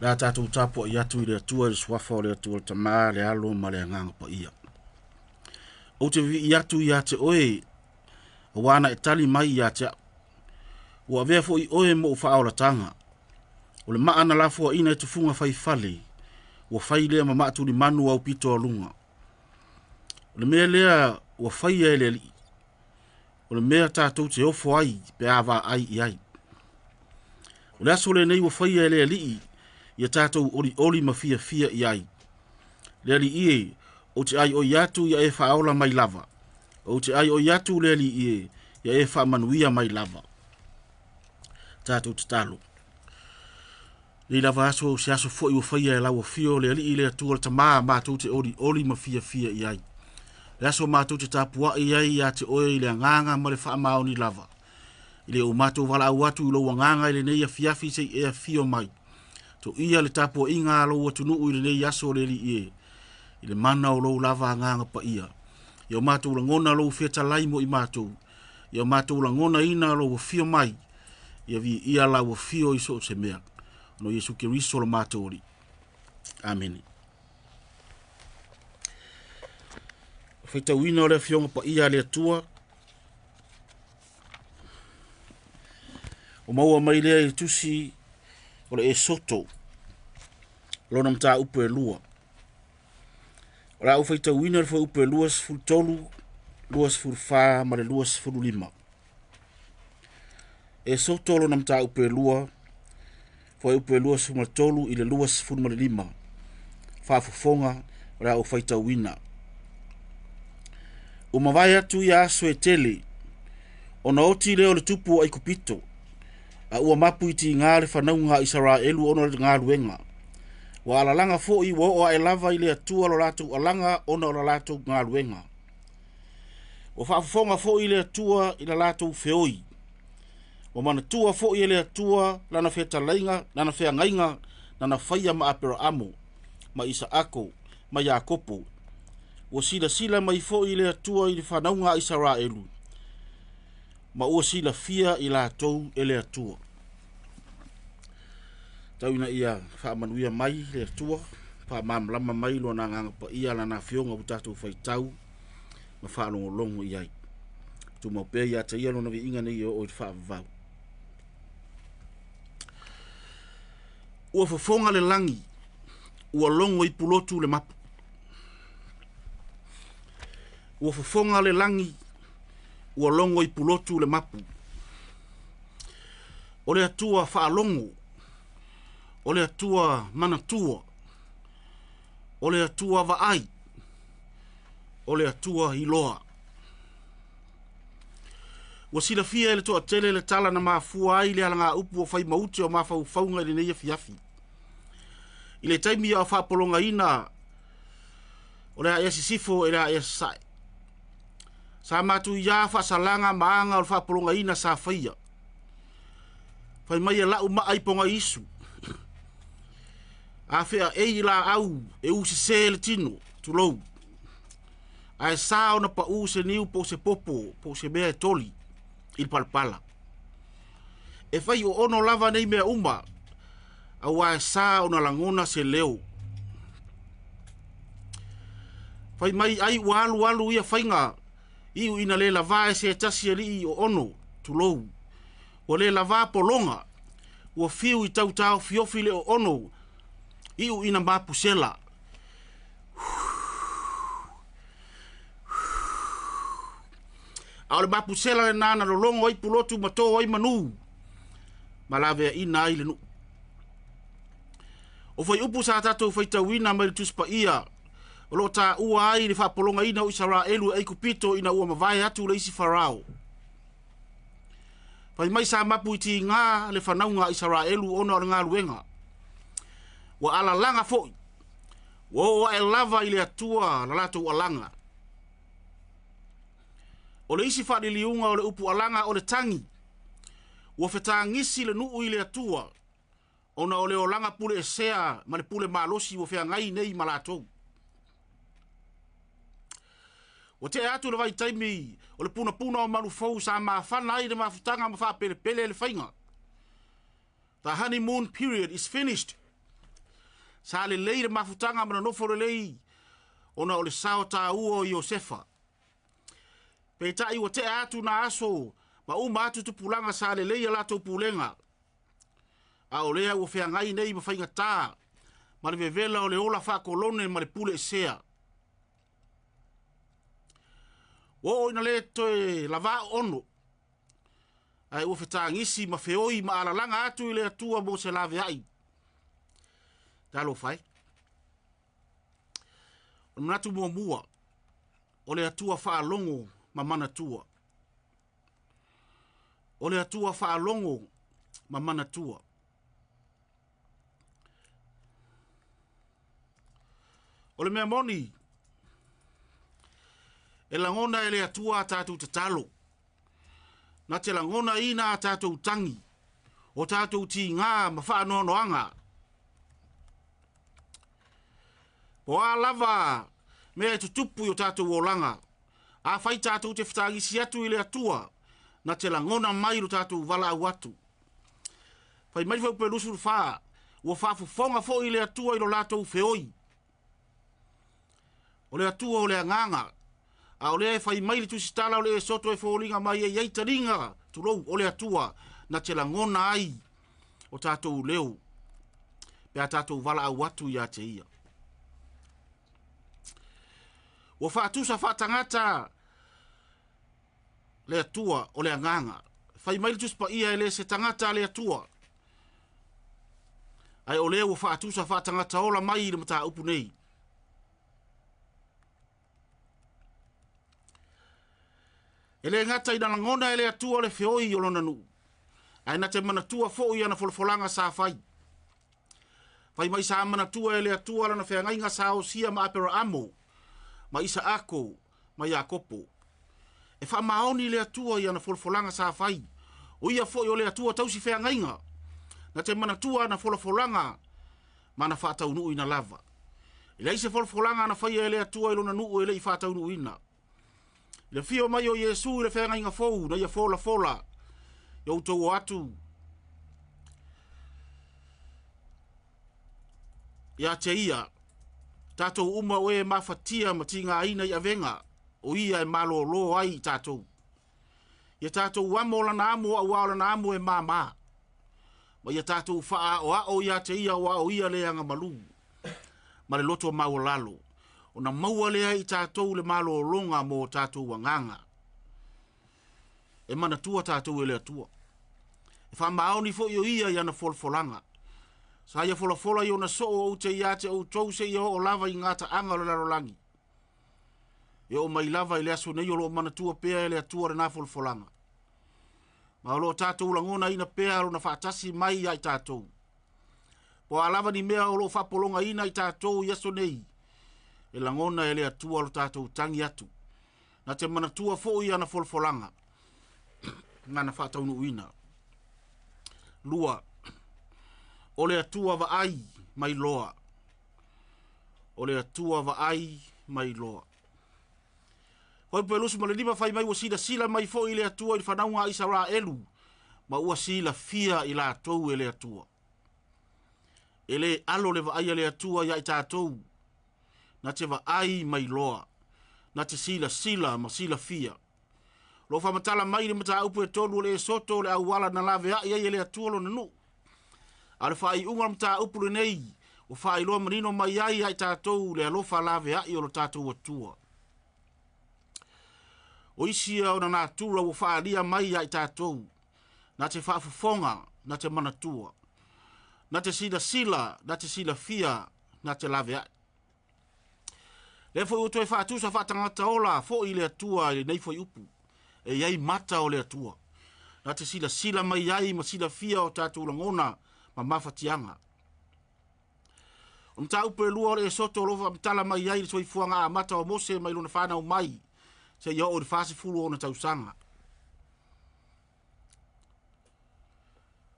Le a tatou tapuai atu i le Atua i le suafa o le Atua le Tama, le Alo ma le Agaga Paia. Ou te vivii atu ia te oe, aua na e tali mai ia te au. Ua avea foi oe mo ou faaolataga. O le maa na lafoaina e tufuga faifale, ua fai lea ma maa tulimanu aupito aluga. O le mea lea ua faia e le Alii, o le mea tatou te ofo ai pe a vaai i ai. O le aso lenei ua faia e le Alii, ia tatou olioli ma fiafia i ai. Le Alii e, ou te aioi atu ia e faaola mai lava. Ou te aioi atu le Alii e, ia e faamanuia mai lava. Tatou tatalo. Nei lava aso, se aso foi ua faia e lau afio le Alii le Atua le Tama matou te olioli ma fiafia i ai. Le aso matou te tapuai ai ia te oe i le agaga ma le faamaoni lava. I le o matou valaau atu i lou agaga i lenei afiafi se i e afio mai. Toia le tapuaiga a lou atunuu i lenei aso le Alii e, i le mana o lou lava agaga paia. Ia o matou lagona lou fetalai mo i matou. Ia o matou lagonaina lou afio mai. Ia viia lau afio i so o se mea. No Iesu Keriso lo matou Alii. Amene. Faitauina o le Afioga Paia a le Atua. O maua mai lea i le tusi o le Esoto, lona mataupu e lua. O le a ou faitauina le fuaiupu e 23, 24 ma le 25. Esoto lona mataupu e lua, fuaiupu e 23 i le 25. Faafofoga o le a ou faitauina. Ua mavae atu ia aso e tele, ona oti lea o le tupu o Aikupito, a ua mapu i tiga le fanauga a Isaraelu ona o le galuega. Ua alalaga foi ua oo ae lava i le Atua lo latou alaga ona o la latou galuega. Ua faafofoga foi le Atua i la latou feoi. Ua manatua foi e le Atua lana fetalaiga, lana feagaiga na na faia ma Aperaamo, ma Isaako, ma Iakopo. Ua silasila mai foi le Atua i le fanauga a Isaraelu, ma ua silafia i latou e le Atua. Tau ina ia faamanuia mai le Atua, faamalamalama mai lona agaga paia lana afioga ua tatou faitau ma faalogologo i ai. Tumau pea ia te ia lona viiga nei e oo i le faavavau. Ua fofoga le lagi, ua logo i pulotu le mapu. Ua fofoga le lagi, ua logo i pulotu le mapu. O le Atua faalogo, o le Atua manatua, o le Atua vaai, o le Atua iloa. Ua silafia e le toatele le tala na mafua ai le alagaupu o faimaute o mafaufauga i lenei afiafi. I le taimi a o faapologaina o le aea sisifo e le aea sasae. Sa matuiā faasalaga ma aga o le faapologaina sa faia. Fai mai e lau maa i Pogaiisu. A feaei i laau e usese le tino, tulou. Ae sa ona pau se niu po o se popo po o se mea e toli i le palapala. E fai oono lava nei mea uma, aua e sa ona lagona se leo. Fai mai ai ua alu alu ia faiga, iu ina le lavā e se tasi alii oono, tulou. Ua le lavā pologa, ua fiu i tau taofiofi le oono, iu ina mapusela. A o le mapusela lenā na lologo ai pulotu ma tō ai manū, ma laveaina ai le nuu. O fuaiupu sa tatou faitauina mai le Tusi Paia o lo o taua ai le faapologaina o Isaraelu e Aikupito ina ua mavae atu le isi Farao. Fai mai sa mapu i tiga le fanauga a Isaraelu ona o le galuega. Ua alalaga foi, ua oo ae lava i le Atua la latou alaga. O le isi faaliliuga o le upu alaga o le tagi. Ua fetagisi le nuu i le Atua ona o le olaga pule esea ma le pule malosi ua feagai nei ma latou. Ua tea atu le vaitaimi o le punapuna o manu fou sa mafana ai le mafutaga ma faapelepele le faiga. The honeymoon period is finished. Sa lelei le mafutaga ma nonofo lelei ona o le sao taua o Iosefa. Peitai ua tea atu na aso ma uma atu tupulaga sa lelei a latou pulega. A o lea ua feagai nei ma faigata ma le vevela o le ola faakolone ma le pule esea. Ua oo ina le toe lavā ono, ae ua fetagisi ma feoi ma alalaga atu i le Atua mo se laveai. Talofa e. O le manatu muamua, o le Atua faalogo ma manatua. O le Atua faalogo ma manatua. O le mea moni, e lagona e le Atua a tatou tatalo. Na te lagonaina a tatou tagi, o tatou tigā ma faanoanoaga. Po o a lava mea e tutupu i o tatou olaga, afai tatou te fetagisi atu i le Atua, na te lagona mai lo tatou valaau atu. Fai mai le Fuaiupu 24, ua faafofoga foi le Atua i lo latou feoi. O le Atua o le agaga, a o lea e fai mai le tusitala o le Esoto e foliga mai e i ai taliga, tulou, o le Atua na te lagona ai o tatou leo pe a tatou valaau atu ia te ia. Ua faatusa faatagata le Atua o le agaga. Fai mai le Tusi Paia e le se tagata a le Atua, ae o lea ua faatusa faatagata ola mai i le mataupu nei. E le gata ina lagona e le Atua le feoi o lona nuu, ae na te manatua foi ana folafolaga sa fai. Fai mai sa manatua e le Atua lana feagaiga sa osia ma Aperaamo, ma Isaako, ma Iakopo. E faamaoni le Atua i ana folafolaga sa fai. O ia foi o le Atua tausi feagaiga. Na te manatua ana folafolaga ma ana faataunuuina lava. E leai se folafolaga na faia e le Atua i lona nuu e le i faataunuuina. I le afio mai o Iesu i le feagaiga fou na ia folafola i outou o atu ia te ia, tatou uma o e mafatia ma tigaina i avega, o ia e malōlō ai i tatou. Ia tatou amo lana amo auā o lana amo e māmā. Ma ia tatou faaoao ia te ia auā o ia le agamalu ma le loto maualalo, ona maua lea i tatou le malōlōga mo tatou agaga. E manatua tatou e le Atua. E faamaoni foi o ia i ana folafolaga. Sa ia folafola i ona soo ou te ia te outou seia oo lava i gataaga o le lalolagi. E oo mai lava i le aso nei o loo manatua pea e le Atua lena folafolaga. Ma o loo tatou lagonaina pea lona faatasi mai ia i tatou. Po o a lava ni mea o loo faapologaina i tatou i aso nei, e lagona e le Atua lo tatou tagi atu. Na te manatua foi ana folafolaga ma ana faataunuuina. 2. O le Atua vaai mai loa. O le Atua vaai mai loa. Fuaiupu 25 fai mai ua silasila mai foi le Atua i le fanauga a Isaraelu ma ua silafia i latou e le Atua. E le alo le vaai a le Atua ia i tatou, na te vaai mai loa, na te silasila ma silafia. Lo faamatala mai le mataupu e tolu o le Esoto o le auala na laveai ai e le Atua lona nuu. A o le faaiuga o le mataupu lenei, ua faailoa manino mai ai ia i tatou le alofa laveai o lo tatou Atua. O isi ia ona natura ua faaalia mai ia i tatou, na te faafofoga, na te manatua, na te silasila, na te silafia, na te laveai. Lea foi ua toe faatusa faatagata ola foi le Atua i lenei fuaiupu. E i ai mata o le Atua. Na te silasila mai ai ma silafia o tatou lagona ma mafatiaga. O mataupu e lua o le Esoto o lo o faamatala mai ai le soifuaga amata o Mose mai lona fanau mai seia oo i le 40 o ona tausaga.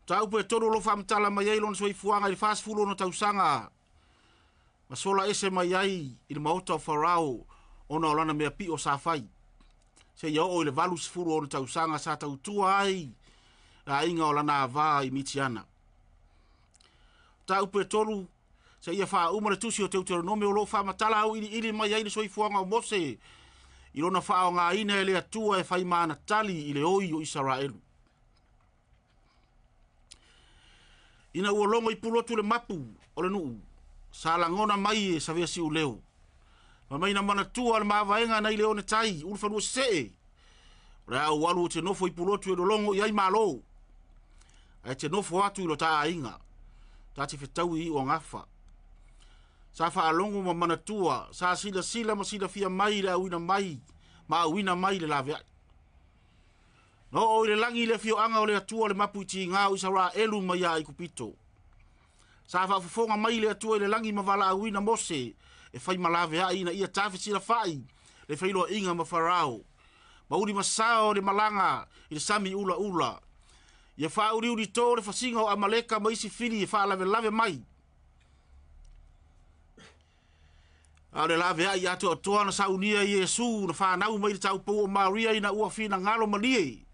Mataupu e tolu o lo o faamatala mai ai lona soifuaga i le 40 o ona tausaga ma sola ese mai ai i le maota o Farao ona o lana mea piʻo sa fai, seia oo i le 80 o ona tausaga sa tautua ai le aiga o lana avā i Mitiana. Mataupu e tolu, Seia faauma le tusi o Teuteronome o loo faamatala auiliili mai ai le soifuaga o Mose i lona faaaogaina e le Atua e fai ma ana tali i le oi o Isaraelu. Ina ua logo i Pulotu le mapu o le nuu, sa lagona mai e Savea Siuleo. Fai mai na manatua le mavaega nai le onetai, ulufanua sesee. O le a ou alu ou te nofo i Pulotu e lologo i ai malo. Ae te nofo atu i lo ta aiga. Ta te fetaui i Iuagafa. Sa faalogo ma manatua, sa silasila ma silafia mai le auina mai ma auina mai le laveai. Na oo i le lagi le afioaga o le Atua le mapu i tiga o Isaraelu mai ia Aikupito. Sa faafofoga mai le Atua i le lagi ma valaauina Mose e fai ma laveai ina ia tafesilafai le feiloaiga ma Farao. Ma uli masao le malaga i le sami ulaula. Ia faauliulito le fasiga o Amaleka ma isi fili e faalavelave mai. A o le laveai atoatoa na saunia e Iesu na fanau mai le taupou o Maria ina ua finagalo malie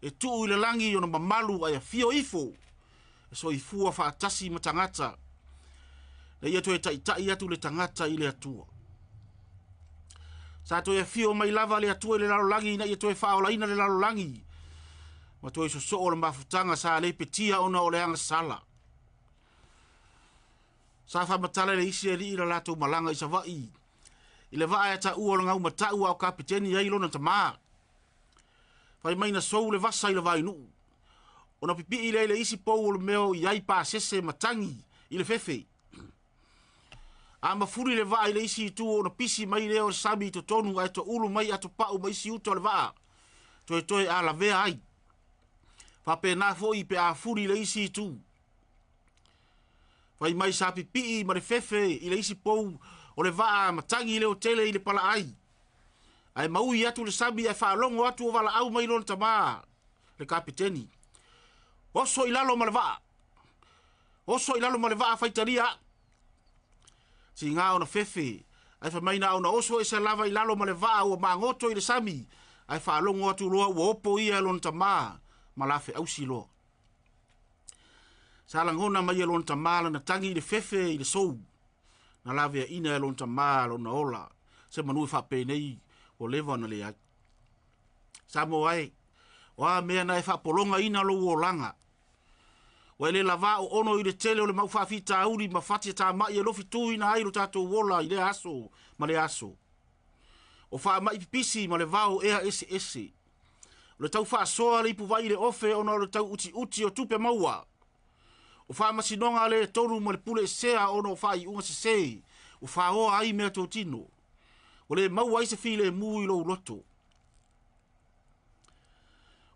e tuu i le lagi ona mamalu ae afio ifo e soifua faatasi ma tagata na ia toe taitai atu le tagata i le Atua. Sa toe afio mai lava le Atua i le lalolagi ina ia toe faaolaina le lalolagi ma toe sosoo le mafutaga sa lepetia ona o le agasala. Sa faamatala le isi alii la latou malaga i Savaii i le vaa e taua o le gaumatau a o kapeteni ai lona tamā. Fai mai na sou le vasa i le vainuu. Ona pipii lea i le isi pou o le mea o i ai pasese ma tagi i le fefe. A mafuli le vaa i le isi itu ona pisi mai lea o le sami i totonu ae toulu mai atopau ma isi uta o le vaa. Toetoe a lavea ai. Faapena foi pe a fuli i le isi itu. Fai mai sa pipii ma le fefe i le isi pou o le vaa ma tagi leo tele i le palaai. Ae maui atu le sami ae faalogo atu o valaau mai lona tamā le kapeteni. Oso i lalo ma le vaa. Oso i lalo ma le vaa faitalia au. Tiga ona fefe, ae fai mai na ona oso ese lava i lalo ma le vaa ua magoto i le sami, ae faalogo atu loa ua opo ia e lona tamā ma lafeausi loa. Sa lagona mai e lona tamā lana tagi i le fefe i le sou. Na laveaina e lona tamā lona ola, se manu e faapenei ua leva ona leai. Samoa e, o a mea na e faapologaina lou olaga? Ua e le lavā oono i le tele o le mau faafitauli ma fati tamai e lofituina ai lo tatou ola i lea aso ma lea aso. O faamai pipisi ma le vao ea eseese. O le tau faasoa le ipuvai i le ofe ona o le tau utiuti o tupe maua. O faamasinoga le tonu ma le pule esea ona o faaiuga sesē ua faoa ai meatotino. Ua le maua ai se filemu i lou loto.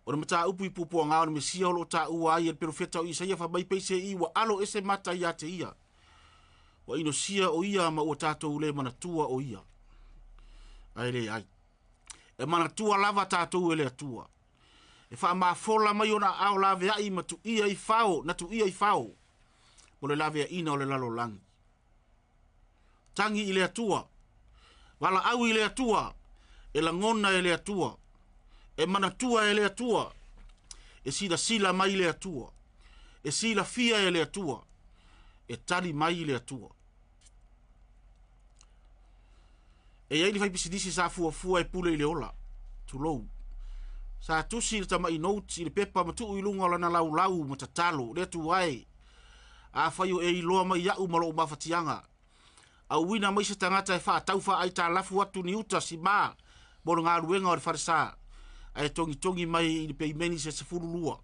O le mataupu i puapuaga o le Mesia o loo taua ai e le perofeta o Isaia fai mai peiseai ua alo ese mata ia te ia. Ua inosia o ia ma ua tatou le manatua o ia. Ae leai. E manatua lava tatou e le Atua. E faamafola mai ona aao laveai ma tuia i fao, na tuia i fao, mo le laveaiina o le lalolagi. Tagi i le Atua, valaau i le Atua, e lagona e le Atua, e manatua e le Atua, e silasila mai le Atua, e silafia e le Atua, e tali mai le Atua. E i ai le faipisinisi sa fuafua e pule i le ola, tulou. Sa tusi le tamai note i le pepa ma tuu i luga o lana laulau ma tatalo, le Atua e, afai o e iloa mai iaʻu ma lou mafatiaga, auina mai se tagata e faatau faaaitalafu atu ni uta simā mo le galuega o le falesa, ae togitogi mai i le peimeni se 12.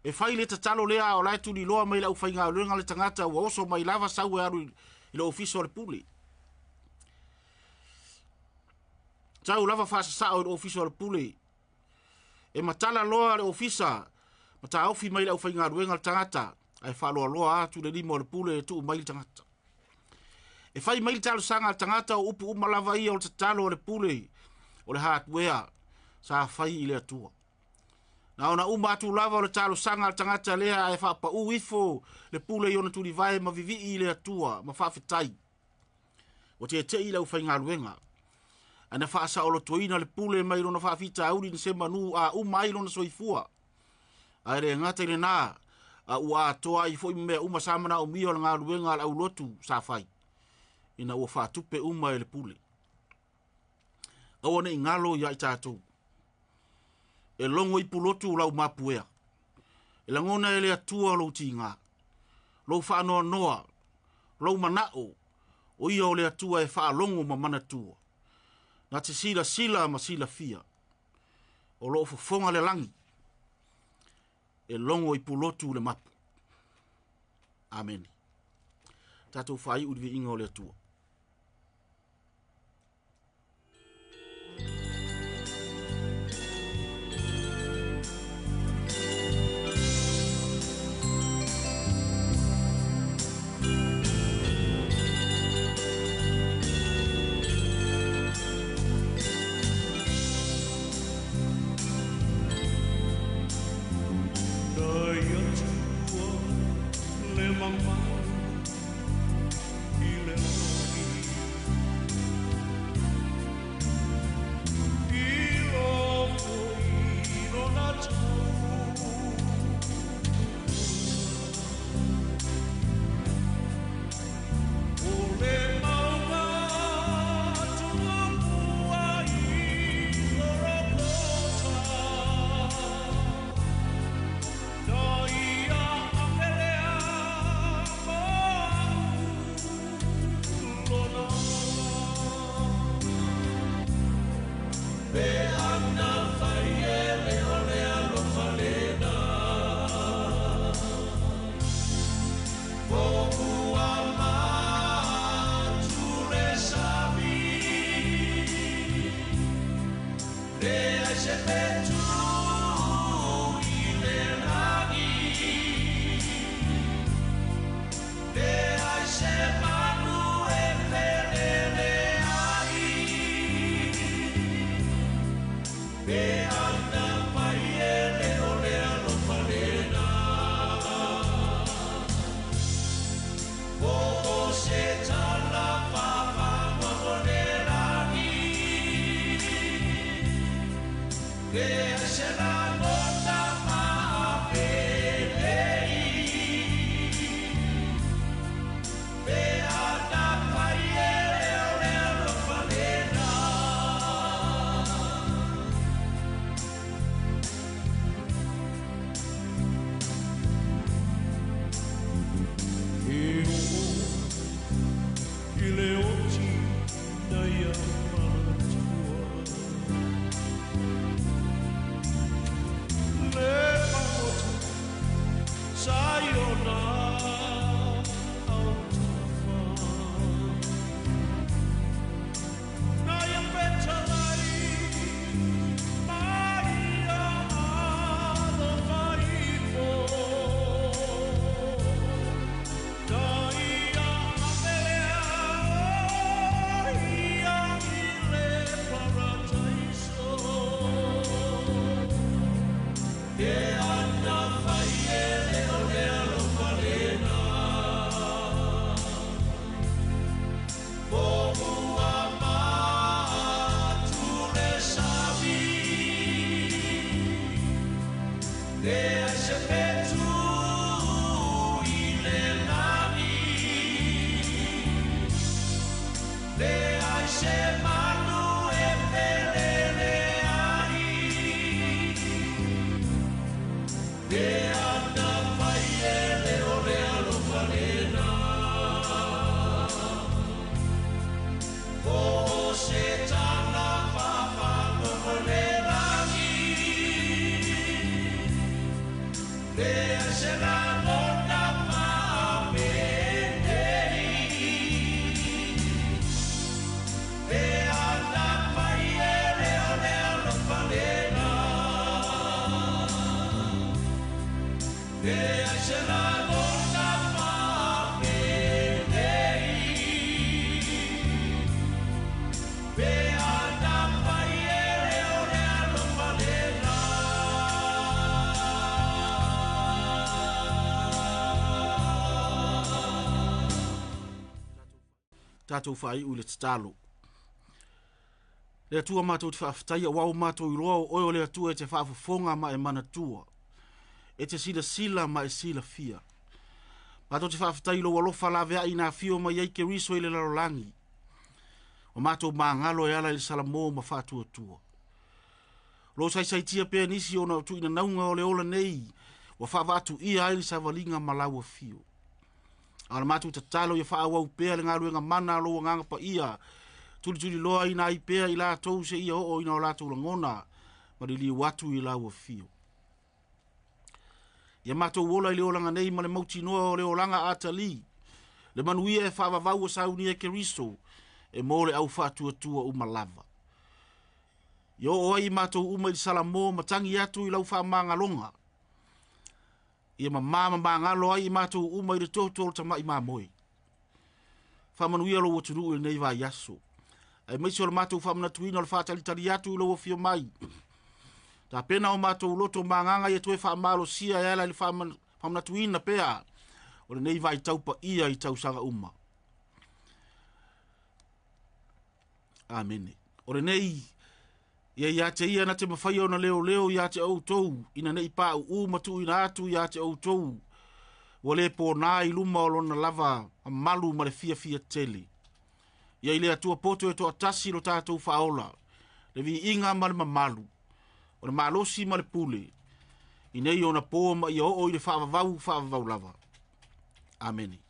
E fai le tatalo lea a o la e tuliloa mai le aufaigaluega le tagata ua oso mai lava sau e alu i le ofisa o le pule. Tau lava faasasao i le ofisa o le pule. E matala loa le ofisa ma taofi mai le aufaigaluega le tagata ae faaloaloa atu le lima o le pule e tuu mai le tagata. E fai mai le talosaga a le tagata o upu uma lava ia o le tatalo a le pule o le hardware sa fai i le Atua. Na ona uma atu lava o le talosaga a le tagata lea ae faapau ifo le pule i ona tulivae ma vivii i le Atua ma faafetai. Ua tete'i le aufaigaluega. Ae na faasaolotoina le pule mai lona faafitauli na se manu a uma ai lona soifua. Ae le gata i lena, A ua atoa ai foi mea uma sa manaomia o le galuega a le aulotu sa fai, ina ua faatupe uma e le pule. Aua ne i galo ia i tatou. E logo i pulotu lau mapuea. E lagona e le Atua lou tiga, lou faanoanoa, lou manao, o ia o le Atua e faalogo ma manatua. Na te silasila ma silafia, o loo fofoga le lagi, e logo i pulotu le mapu. Amene. Tatou faaiu i le viiga o le Atua. Tatou faaiu i le tatalo. Le Atua matou te faafetaia, ua o matou iloa o oe o le Atua e te faafofoga ma e manatua. E te silasila ma e silafia. Matou te faafetai i lou alofa laveai na afio mai ai Keriso i le lalolagi. Ua matou magalo e ala i le salamo ma faatuatua. O lo o saisaitia pea nisi ona o tuuinanauga o le ola nei ua faavaatuia ai le savaliga ma lau afio. A o le matou tatalo ia faaauau pea le galuega mana a lou agaga paia, tulituliloaina ai pea i latou seia oo ina o latou lagona ma liliu atu i lau afio. Ia matou ola i le olaga nei ma le mautinoa o le olaga atalii, le manuia e faavavau ua saunia e Keriso e mo le au faatuatua uma lava. Ia oo ai i matou uma i le salamo ma tagi atu i lau faamagaloga. Ia mamā ma magalo ai i matou uma i le toto o le tamai mamoe. Faamanuia lou atunuu i lenei vaiaso. Aemaise o le matou faamanatuina o le faatalitali atu i lou afio mai. Tapena o matou loto ma agaga ia toe faamalosia e ala i le faamanatuina pea o lenei vaitau paia i tausaga uma. Amene. O lenei, ia ia te ia na te mafaia ona leoleo ia te outou, ina ne i pauu ma tuuina atu ia te outou, ua le pona i luma o lona lava mamalu ma le fiafia tele. Ia i le Atua poto e toatasi lo tatou faaola, le viiga ma le mamalu, o le malosi ma le pule, i nei ona po ma ia oo i le faavavau faavavau lava. Amene.